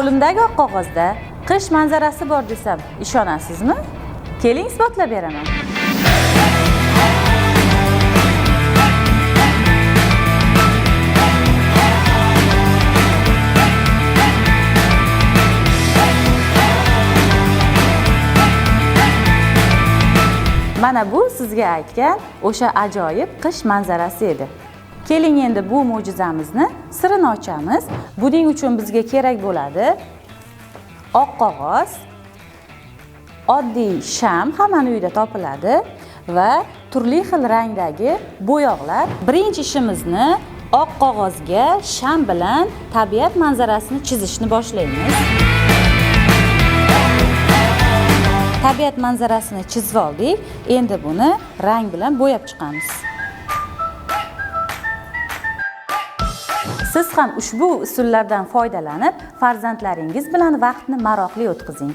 Qo'limdagi oq qog'ozda qish manzarasi bor desam, ishonasizmi? Keling, isbotlab beraman. Mana bu sizga aytgan o'sha ajoyib qish manzarasi edi. Keling, endi bu mo'jizamizni sirini ochamiz. Buning uchun bizga kerak bo'ladi oq qog'oz, oddiy sham, hammani uyida topiladi va turli xil rangdagi bo'yoqlar. Birinchi ishimizni oq qog'ozga sham bilan tabiat manzarasini chizishni boshlaymiz. Tabiat manzarasini chizib oldik. Endi buni rang bilan bo'yab chiqamiz. Siz ham ushbu usullardan foydalanib, farzandlaringiz bilan vaqtni maroqli o'tkazing.